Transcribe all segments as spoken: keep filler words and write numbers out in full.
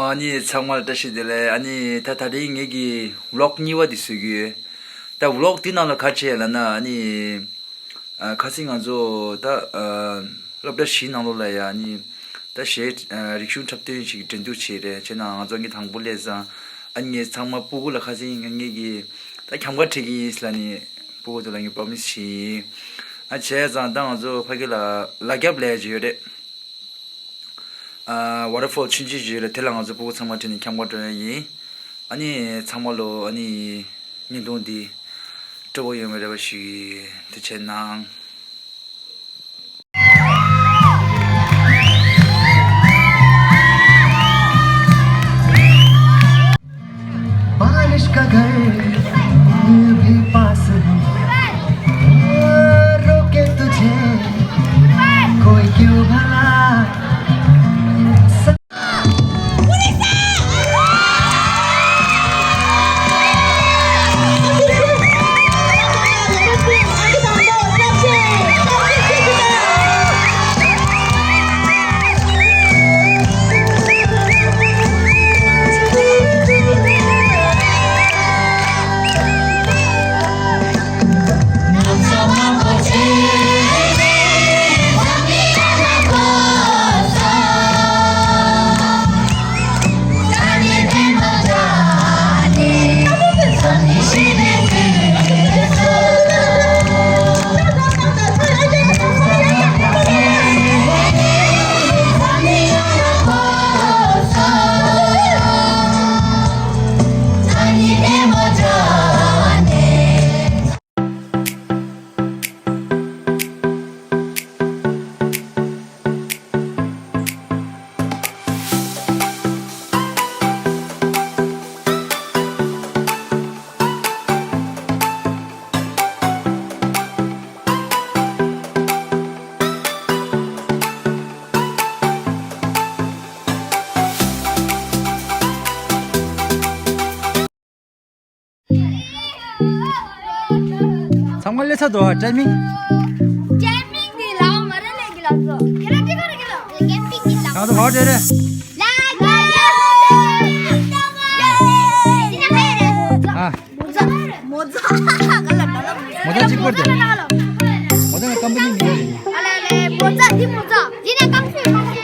ཨ་ནི་ཚང་མ་ལ་བཀྲ་ཤིས་བདེ་ལེགས། ཨ་ནི་ད་ད་རིང་ངེད་ཀྱི་ཝི་ལོག་གཉིས་པ་འདི་བཟོ་གི་ཡོད། ད་ཝི་ལོག་འདི་ནང་ལ་ག་རེ་བྱས་ལབ་ན། ཨ་ནི་ཨ་ཁ་སང་ང་ཚོ་ད་ཨ་སློབ་གྲྭ་བཞིའི་ནང་ལོགས་ལ་ཡ་ཨ་ནི་ད་གཞས་ཨ་རིག་གཞུང་འཁྲབ་སྟོན་ཞིག་འགྲན་བསྡུར་བྱས་རེད། བྱས་ན་ང་ཚོ་ངས་དང་པོ་སླེབས་ཙང་། ཨ་ནི་ངས་ཚང་མ་སྤུ་གུ་ལ་ཁ་སང་ངེད་ཀྱིས་ད་འཁྱམ་ག་ཁྲིད་ཀྱི་ཡིན་ལབ་ནི་སྤུ་གུ་ཚོ་ལ་ངས་པོ་རོ་མི་སི་བྱས་ཡིན། ཨ་བྱས་ཙང་ད་ང་ཚོ་ཕ་གི་ལ་ལ་རྒྱབ་ལས་ཀྱི་ཡོད་རེད། ཨ་ཝ་ཊར་ཕོལ་ཆུང་ཆུང་ཅིག་ཡོད་རེད། དེ་ལ་ང་ཚོ་སྤུ་གུ་ཚང་མ་ཁྲིད་ནས་འཁྱམ་ག་འགྲོ་ཡ་ཡིན། ཨ་ནི་ཚང་མ་ལོ་ཨ་ནི་བརྙན་ཐུང་འདི་སྤྲོ་པོ་ཡོང་བའི་རེ་བ་ཞུ་གི་ཡིན། ཐུགས་རྗེ་གནང་། बारिश का घर भी पास है, रोके तुझे कोई क्यों भला। ཚང་མ་སླེབས་ཚར་འདུག་ཨ། ཊའི་མིང་། ཊའི་མིང་འདི་ལའོ་མ་རེད་ལས་ཀྱི་ལབ་སོ། ཁྱེད་རང་ཅི་ག་རེ་གི་ལབ། ཀེམ་པིང་གི་ལབ། ང་ཚོ་ག་པར་འགྲོ་རེད། ལ་ཀ་ཡོ། ཨ། མོ་ཛ། མོ་ཛ། ག་ལ་འགྲོ་ལ། མོ་ཛ་གཅིག་པོ་རེད། མོ་ཛ་ནི་ཀམ་པ་ནི་མིང་རེད། ཨ་ལེ་ལེ། མོ་ཛ་འདི་མོ་ཛ། འདི་ནས་ཀམ་ཤུ།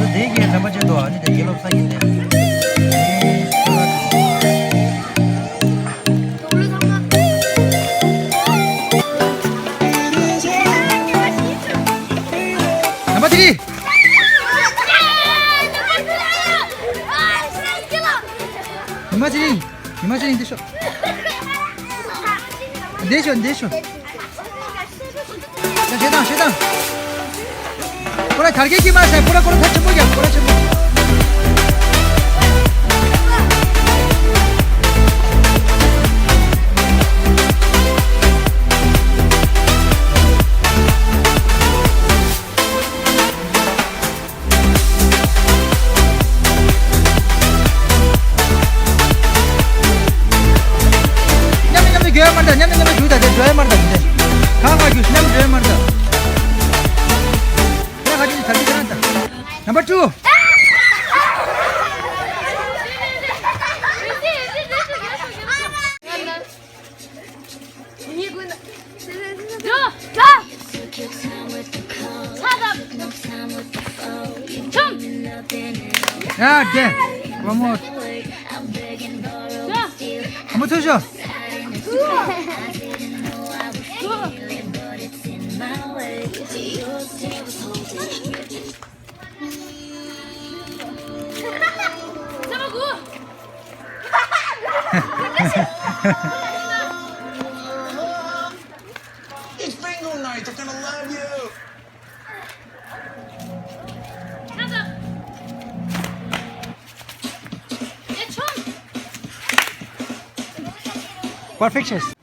ད་དེ་གའི་དྲན་པ་བྱེད་དོ། ཨ་ནི་དེ་དགེ་སློབ་ས་ཡིན་ཏེ། ནམ་པ་དེ་རི། ཉི་མ་ཅི་རིང་། ཉི་མ་ཅི་རིང་འདི་ཤོག་འདི་ཤོག་འདི་ཤོག་ཞེ་དང་ཞེ་དང་། ཁོ་ར་དར་རྒྱས་ཀྱི་མ་ཟེར། ཁོ་ར་ཁོ་ར་ཐག་ཆེན་པོ་རྒྱབ། ཁོ་ར་ཆེན་པོ། མཉམ་དུ་མཉམ་དུ་རྒྱུག་ཡ་མ་རེད་ད། མཉམ་དུ་མཉམ་དུ་རྒྱུག་ད། དེ་འགྲོ་ཡ་མ་རེད་ད། དེ་གང་ག་རྒྱུག་མཉམ་དུ་འགྲོ་ཡ་མ་རེད་ད། ཡ་ག་རྒྱུག་ད་རྒྱུག་རང་ད། Number two. ཡ་དེ། One more. ཡ། ཨ་མ་ཚུར་ཤོག It's bingo night. They're gonna love you. Perfections.